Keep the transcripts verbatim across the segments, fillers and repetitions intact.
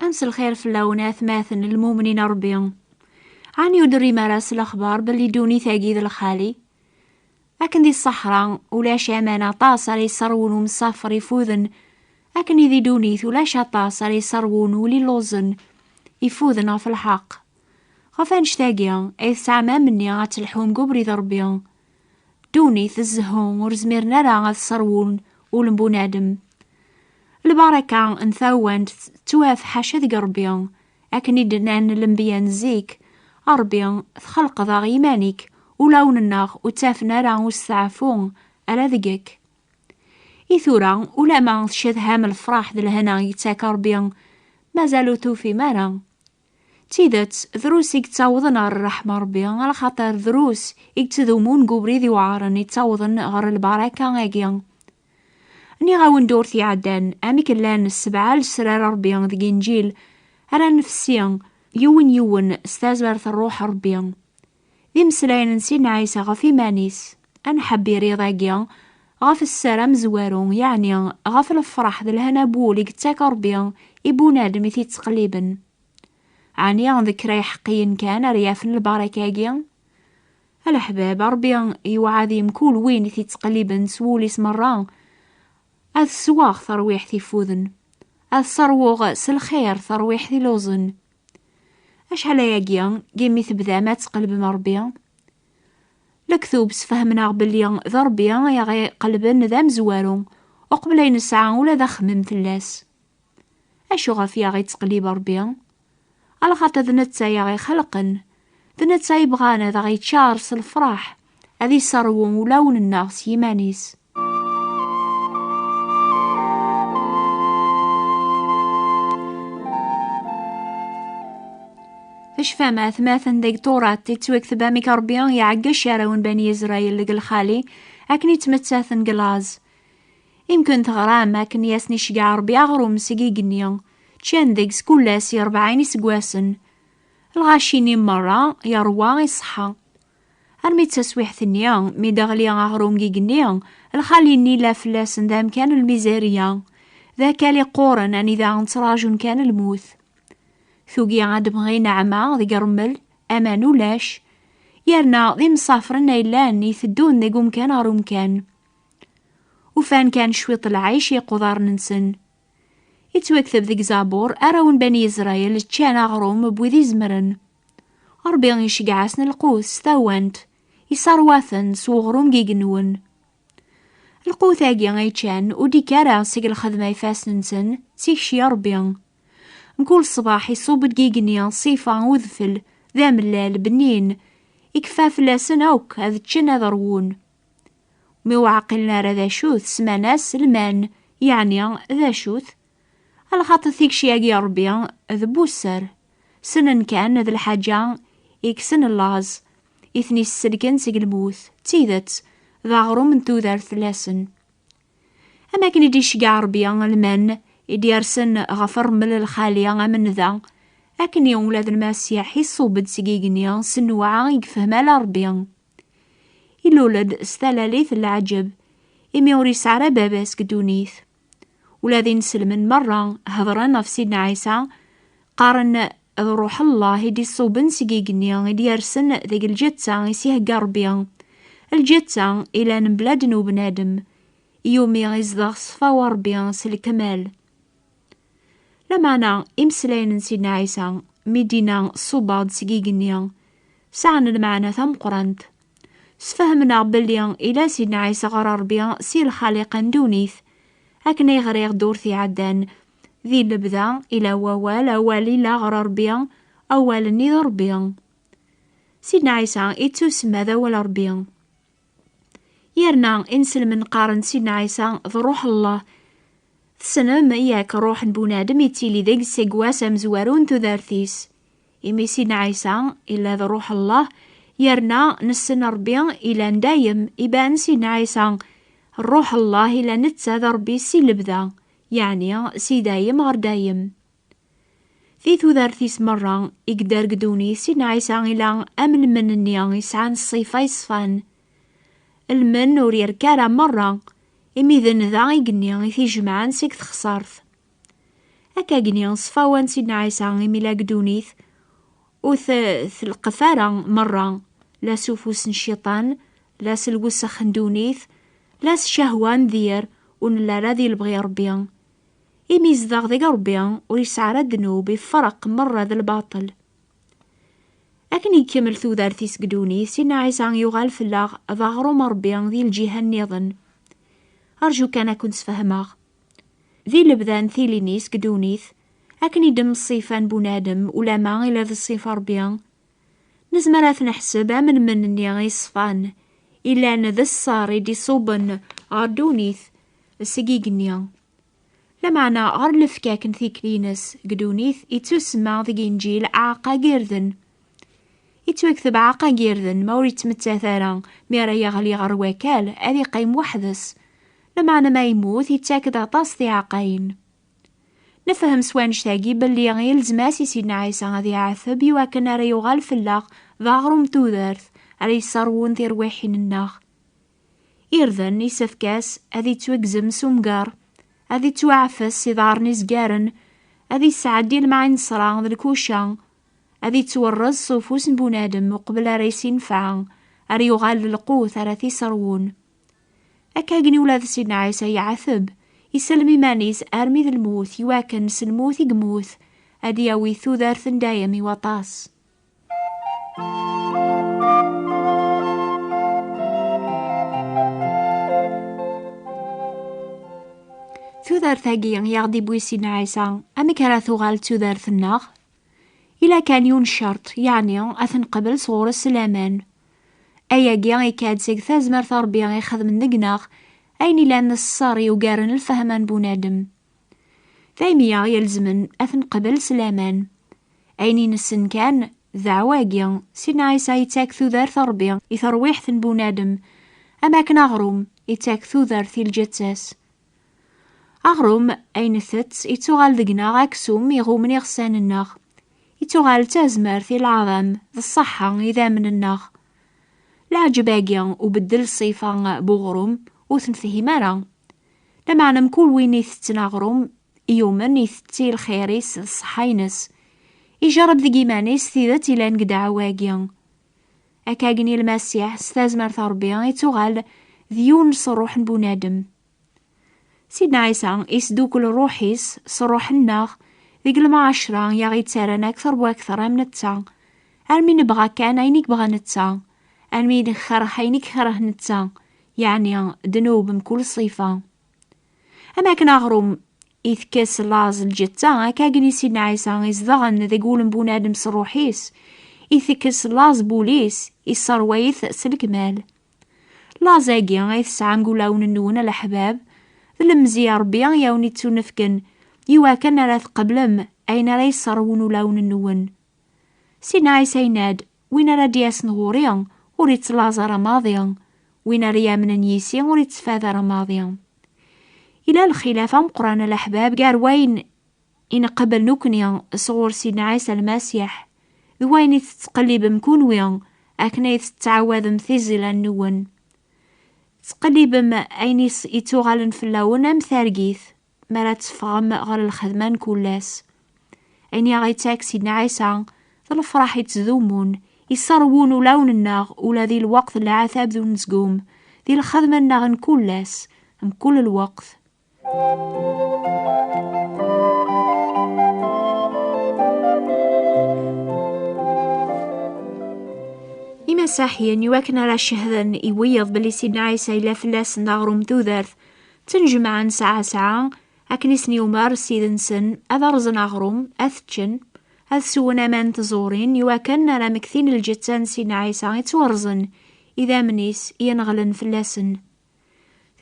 Mselxir fell-awen, atmaten lmumnin n Ṛebbi. Ɛni ur d-terrim ara s lexbar belli ddunit-agi d lxali? Akken di ṣṣeḥra ulac aman aṭas ara yesserwun umsafer ifuden, akken i di ddunit ulac aṭas ara yesserwun wul illuẓen ifuden ɣef lḥeqq. Ɣef annect-agi ay tesɛam amenni ad telḥum deg ubrid n Ṛebbi? Ddunit tzehhu, ur zmiren ara ad sserwun ul n bunadem. Lbaraka n tawant tettwaf ḥaca deg Ṛebbi, akken i d-nnan lenbiya n zik: "A Ṛebbi, txelqeḍ-aɣ iman-ik, ulawen-nneɣ ur ttafen ara usteɛfu ala deg-k." I tura, ulama tcedham lefraḥ d lehna yettak Ṛebbi, mazal ur tufim ara. D tidet, drus i yettawḍen ɣer ṛṛeḥma n Ṛebbi, alaxaṭer drus i yettdumun deg ubrid iweɛṛen yettawḍen ɣer lbaraka-agi. Nniɣ-awen-d ur t-iɛeddan, amek llan sebɛa lesrar n Ṛebbi deg Inǧil, ara nefsi yiwen yiwen s tazmert n Ṛṛuḥ n Ṛebbi. D imeslayen n Sidna Ɛisa ɣef iman-is. Ad nḥebbir iḍ-agi ɣef sser amezwaru, yeɛni ɣef lefraḥ d lehna n wul i yettak Ṛebbi i bunadem i t-ittqelliben. Ɛni d kra iḥeqqiyen kan ara yafen lbaraka-agi? A leḥbab, Ṛebbi yewɛed i mkul win i t-ittqelliben s wul-is merra: "Ad sweɣ tarwiḥt ifuden, ad sserwuɣ s lxir tarwiḥt illuẓen." Acḥal ayagi imi tebdam ad tqelbem Ṛebbi? Lektub sfehmen-aɣ belli d Ṛebbi i aɣ-iqelben d amezwaru, uqbel ay nesɛa ula d axemmem fell-as. Acu ɣef i aɣ-ittqellib Ṛebbi? Alaxaṭer d netta i aɣ-ixelqen, d netta i yebɣan ad aɣ-iččar s lefraḥ, ad isserwu ulawen-nneɣ s yiman-is. Tecfam atmaten deg Turat yettwakteb amek Ṛebbi iɛeggec arraw n Bani Isṛayil deg lxali akken i ttmettaten deg laẓ. Imken teɣram akken i asen-iceggeɛ Ṛebbi aɣrum seg igenni, ččan deg-s kul ass i rebɛin iseggasen. Lɣaci-nni merra yerwa iṣeḥḥa. Armi d taswiḥt-nni, mi d-iɣli aɣrum deg igenni, lxali-nni la fell-asen d amkan n lmizirya, d akal iqquren anida ttraǧun kan lmut. Tugi ad d-temɣi nneɛma deg ṛṛmel, aman ulac, yerna d imsafren ay llan iteddun deg umkan ɣer umkan. Ufan kan cwiṭ n lɛic i iquḍaren-nsen. Ittwakteb deg Zabur, arraw n Bani Isṛayil ččan aɣrum n wid izemren. Ṛebbi iceggeɛ-asen lqut s tawant, isserwa-ten s uɣrum n yigenwen. Lqut-agi ay ččan ur d-ikka ara seg lxedma ifassen-nsen, d tikci n Ṛebbi. Mkul ṣṣbeḥ iṣubb-d deg igenni ṣṣifa, udfel d amellal bennin, ikfa fell-asen akk ad ččen ad ṛwun. Mi ur ɛqilen ara d acu-t, sman-as lman, yeɛni d acu-t? Alaxaṭer tikci-agi n Ṛebbi d bu sser. Ssnen kan d lḥaǧa ikksen laẓ, i ten-isselken seg lmut. D tidet, d aɣrum n tudert fell-asen. Am akken i d-iceggeɛ Ṛebbi lman i d-yersen ɣef ṛṛmel lxali amenda, akken i ula d Lmasiḥ iṣubb-d seg igenni s nnuɛa i yefhem ala Ṛebbi. Ilul-d s talalit n leɛǧeb, imi ur yesɛi ara baba-s deg ddunit. Ula d inselmen merra hedṛen ɣef Sidna Ɛisa, qqaren d Ṛuḥ Allah i d-iṣubben seg igenni i d-yersen deg lǧetta i s-ihegga Ṛebbi, lǧetta ilan mebla ddnub n Adem, iwumi izdeɣ ṣṣfa n Ṛebbi s lekmal. Lameɛna, imeslayen n Sidna Ɛisa, mi d-inna ṣubbeɣ-d seg igenni, sɛan lmeɛna tameqqrant. Sfehmen-aɣ belli ila Sidna Ɛisa ɣer Ṛebbi si lxaliqa n ddunit, akken ay ɣriɣ ddurt iɛeddan. Di lebda ila wawal, awal ila ɣer Ṛebbi, awal-nni d Ṛebbi. Sidna Ɛisa ittusemma d awal Ṛebbi. Yerna inselmen qqaren Sidna Ɛisa d Ṛuḥ Allah. Tessnem yak ṛṛuḥ n bunadem ittili deg-s seg wass amezwaru n tudert-is. Imi Sidna Ɛisa illa d Ṛuḥ Allah, yerna nessen Ṛebbi ilan dayem, iban Sidna Ɛisa Ṛuḥ Allah ila netta d Ṛebbi si lebda, yeɛni si dayem ɣer dayem. Di tudert-is merra i yedder deg ddunit, Sidna Ɛisa ila am lmen-nni yesɛan ṣṣifa yeṣfan. Lmen ur yerka ara merra, imi d nnda igenni i t-ijemɛen seg texṣart. Akkagni ṣfawan Sidna Ɛisa imi la deg ddunit, ur t-, telqef ara merra, la s ufus n cciṭan, la s lwessex n ddunit, la s ccahwa n dir, ur nelli ara di lebɣi Ṛebbi. Imi yezdeɣ deg Ṛebbi, ur yesɛi ara ddnub, ifreq merra d lbaṭel. Akken ikemmel tudert-is deg ddunit, Sidna Ɛisa yuɣal fell-aɣ d aɣrum n Ṛebbi di lǧiha nniḍen. Rju kan ad ken-sfehmeɣ. Di lebda n tilin-is deg ddunit, akken i d-mṣifa n bunadem, ulama ila d ṣṣifa Ṛebbi, nezmer ad t-neḥseb am lmenni iṣfan, ilan d ṣṣer i d-iṣubben ɣer ddunit seg igenni. Lameɛna ɣer lefkak n tikli-ines deg ddunit, ittusemma deg Inǧil aɛeqqa n yirden. Ittwakteb aɛeqqa n yirden, ma ur yettmettat ara, mi ara yeɣli ɣer wakal, ad iqqim weḥd-s. Lameɛna ma yemmut, ittak-d aṭas tiɛeqqayin. Nefhem s wannect-agi belli yelzem-as i Sidna Ɛisa ad iɛateb i wakken ara yuɣal fell-aɣ d aɣrum n tudert ara yesserwun tirwiḥin-nneɣ. Irden isefk-as ad ittwagzem s umger, ad ittwaɛfes s iḍarren izgaren, ad isɛeddi lemɛineṣra d lkuca, ad ittwerreẓ s ufus n bunadem uqbel ara yessinfeɛ, ara yuɣal d lqut ara t-iserwun. Akkagni ula d Sidna Ɛisa iɛateb, isellem iman-is armi d lmut, iwakken s lmut i yemmut, ad d-yawi tudert n dayem i waṭas. Tudert-agi i aɣ-d-iwwi Sidna Ɛisa, amek ara tuɣal d tudert-nneɣ? Ila kan yiwen ccerṭ, yeɛni ad t-nqebel sɣur-s s laman. Ayagi ikka-d seg tazmert n Ṛebbi ixedmen deg-neɣ ayen ilan d ṣṣer yugaren lfehma n bunadem. Daymi i aɣ-yelzmen ad t-nqebel s laman. Ayen i nessen kan, d ddeɛwa-agi, Sidna Ɛisa yettak tudert n Ṛebbi i terwiḥt n bunadem, am akken aɣrum ittak tudert i lǧetta-s. Aɣrum, ayen ntett, ittuɣal deg-neɣ aksum iɣumen iɣsan-nneɣ. Ittuɣal d tazmert i leɛḍam, d ṣṣeḥḥa i idammen-nneɣ. Leɛǧeb-agi ubeddel ṣṣifa n uɣrum ur t-nefhim ara. Lameɛna mkul win itetten aɣrum, yumen itetti lxir-is d ṣṣeḥḥa-ines. Ijerreb deg iman-is tidet ilan deg ddeɛwa-agi. Akkagni Lmasiḥ, s tazmert n Ṛebbi, ittuɣal d yiwen s ṛṛuḥ n bunadem. Sidna Ɛisa isdukkel ṛṛuḥ-is s ṛṛuḥ-nneɣ deg lemɛacra i aɣ-ittarran akteṛ wakteṛ am netta, armi nebɣa kan ayen i yebɣa netta, armi nekreh ayen i yekreh netta, yeɛni ddnub mkul ṣṣifa. Am akken aɣrum itekkes laẓ lǧetta, akkagni Sidna Ɛisa izedɣen deg wul n bunadem s ṛṛuḥ-is, itekkes laẓ n wul-is, isserway-it s lekmal. Laẓ-agi ay tesɛam deg wulawen-nwen, a leḥbab, d lemzeyya Ṛebbi i awen-ittunefken, iwakken ara tqeblem ayen ara yesserwun ulawen-nwen. Sidna Ɛisa yenna-d, win ara d-yasen ɣur-i, ur ittlaẓ ara maḍi, win ara yamnen yis-i, ur ittfad ara maḍi. Ila lxilaf ameqqran, a leḥbab, gar wayen i nqebbel nekni sɣur Sidna Ɛisa Lmasiḥ, d wayen i tettqellibem kunwi akken ay tettɛawadem tiẓilan-nwen. Tettqellibem ayen is-, ittuɣalen fell-awen am targit, mi ara teffɣem ɣer lxedma n kul ass. Ayen i aɣ-ittak Sidna Ɛisa, d lefraḥ ittdumun, isserwun ulawen-nneɣ ula di lweqt n lɛatab d unezgum, di lxedma-nneɣ n kul ass, mkul lweqt. Imasaḥiyen, iwakken ara cehden i wiyeḍ belli Sidna Ɛisa yella fell-asen d aɣrum n tudert, ttnejmaɛen saɛa saɛa, akken i sen-yumer Ssid-nsen, ad rẓen aɣrum, ad t-ččen, ad swen aman n tẓurin, iwakken ara mmektin lǧetta n Sidna Ɛisa ittwarẓen, idammen-is yenɣlen fell-asen.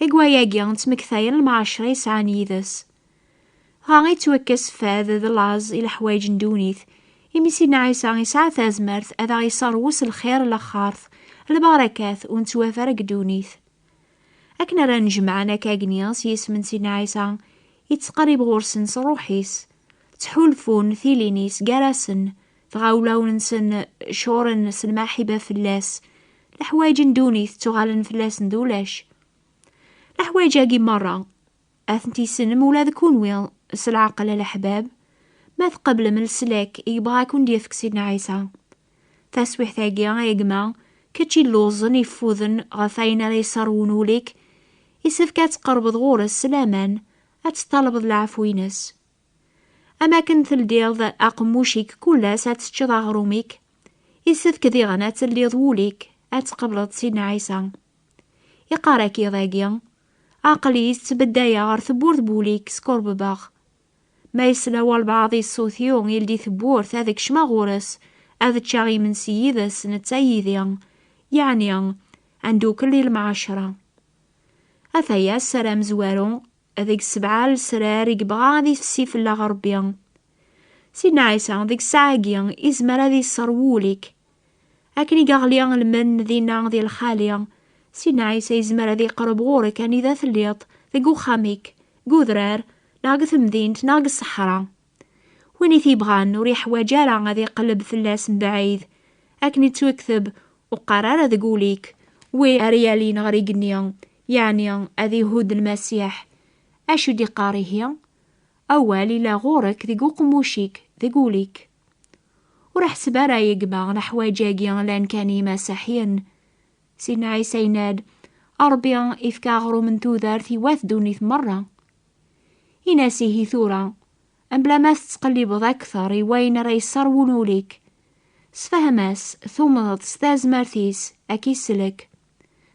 Deg wayagi, ttmektayen lemɛacra yesɛan yid-s. Dɣa ittwakkes fad d laẓ i leḥwayeǧ n ddunit, imi Sidna Ɛisa yesɛa tazmert ad aɣ-yesserwu s lxir n laxert, lbarakat ur nettwaf ara deg ddunit. Akken ara nejmeɛen akkagni s yisem n Sidna Ɛisa, yettqerrib ɣur-sen s ṛṛuḥ-is, ttḥulfun tilin-is gar-asen, dɣa ulawen-nsen ččuren s lmaḥiba fell-as, leḥwayeǧ n ddunit ttuɣalen fell-asen d ulac. Leḥwayeǧ-agi merra, ad tent-tessnem ula d kunwi, s leɛqel a leḥbab, ma tqeblem leslak i yebɣa ad ken-d-yefk Sidna Ɛisa. Taswiḥt-agi, a gma, kečč illuẓen ifuden ɣef ayen ara yesserwun ul-ik, isefk ad tqerbeḍ ɣur-s s laman, ad teṭṭalebeḍ leɛfu-ines. Am akken teldiḍ aqemmuc-ik kul ass ad teččeḍ aɣrum-ik, isefk diɣen ad teldiḍ wul-ik, ad tqebleḍ Sidna Ɛisa. Iqqar-ak iḍ-agi: "Aql-i ttbeddayeɣ ɣer tewwurt n wul-ik, skurbebeɣ." Ma yesla walbeɛḍ i ṣṣut-iw, ildi tewwurt, ad kecmeɣ ɣur-s, ad ččeɣ imensi yid-s, netta yid-i, yeɛni ad ndukkel i lemɛacra. Ataya sser amezwaru, deg sebɛa lesrar i yebɣa ad ifessi fell-aɣ Ṛebbi. Sidna Ɛisa, deg ssaɛa-agi, izmer ad iṣṣer wul-ik. Akken i yeɣli lmenn dinna di lxali, Sidna Ɛisa izmer ad iqreb ɣur-k anida telliḍ, deg uxxam-ik, deg udrar, neɣ deg temdint, neɣ deg ṣṣeḥra. Win i t-yebɣan ur yeḥwaǧ ara ad iqelleb fell-as mebɛid. Akken i ttwakteb, ur qqar ara deg ul-ik: "Wi ara yalin ɣer igenni, yeɛni ad ihudd Lmasiḥ." Acu d-iqqar ihi? Awal ila ɣur-k deg uqemmuc-ik, deg ul-ik. Ur ḥseb ara, a gma, leḥwaǧ-agi llan kan i imasiḥiyen. Sidna Ɛisa yenna-d: "A Ṛebbi, ifka aɣrum n tudert i wat ddunit merra." Ini-as ihi tura, mebla ma tettqellibeḍ akteṛ i wayen ara yesserwun ul-ik. Sefhem-as tumneḍ s tazmert-is ad k-isellek.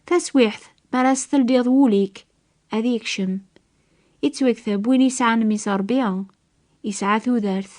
Taswiḥt, mi ara s-teldiḍ wul-ik, ad yekcem. Ittwakteb: "Win yesɛan mmi-s Ṛebbi, yesɛa tudert."